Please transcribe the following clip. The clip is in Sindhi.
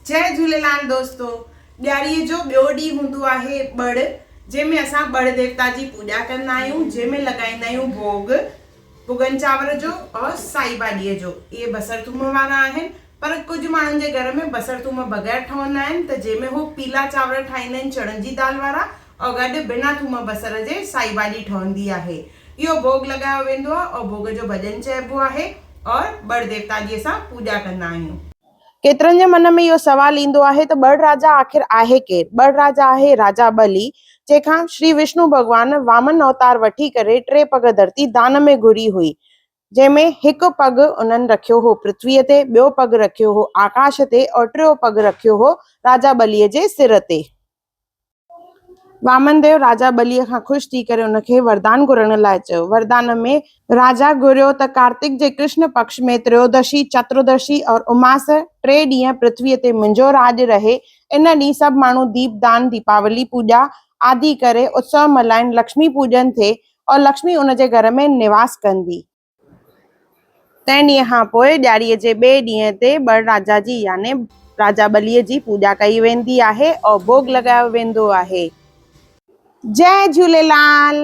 جئي جهوليلال دوستو ڏياريء جو ٻيو ڏينهن هوندو آهي ٻڙ جنهن ۾ اسان ٻڙ ديوتا جي پوڄا ڪندا آهيون جنهن ۾ لڳائيندا آهيون ڀوڳ ڀڳن چانور جو اور سائي ڀاڄيء جو اهي بصر ٿوم وارا آهن پر ڪجهه ماڻهن جي گهر ۾ بصر ٿوم بغير ٺهندا آهن ته جنهن ۾ هو پيلا چانور ٺاهيندا آهن چڻن جي دال وارا اور گڏ بنا ٿوم بصر جي سائي ڀاڄي ٺهندي آهي اهو ڀوڳ لڳايو ويندو آهي اور ڀوڳ جو ڀڄن چئبو آهي اور ٻڙ ديوتا جي اسان پوڄا ڪندا آهيون. ڪيترن جي من ۾ اهو سوال ايندو آهي ته ٻڙ راجا آخر آهي ڪير؟ ٻڙ راجا آهي راجا ٻلي، جنهن کان شري وشنو ڀڳوان وامن اوتار وٺي ڪري ٽي پڳ ڌرتي دان ۾ گهري هئي، جنهن ۾ هڪ پڳ انهن رکيو هو پرٿويء تي، ٻيو پڳ رکيو هو آڪاش تي اور ٽيو پڳ رکيو هو راجا ٻليء جي سر تي. وامن ديو راجا ٻليء کان خوش ٿي ڪري ان کي وردان گهرڻ لاء چيو. وردان ۾ راجا گهريو ته ڪارتڪ جي ڪرشن پڪش ۾ تريودشي، چتردشي اور اماس ٽي ڏينهن پرٿويء تي منهنجو راڄ رهي. ان ڏينهن سڀ ماڻهو ديپ دان، ديپاولي پوڄا آدي ڪري اتسو ملهائين، لڪشمي پوڄن ٿئي اور لڪشمي ان جي گهر ۾ نواس ڪندي. تنهن ڏينهن کان پوء ڏياريء جي ٻئي ڏينهن تي ٻڙ راجا جي يعني راجا ٻليء جي پوڄا ڪئي ويندي آهي ۽ ڀوڳ لڳايو ويندو آهي. جئي جهوليلال.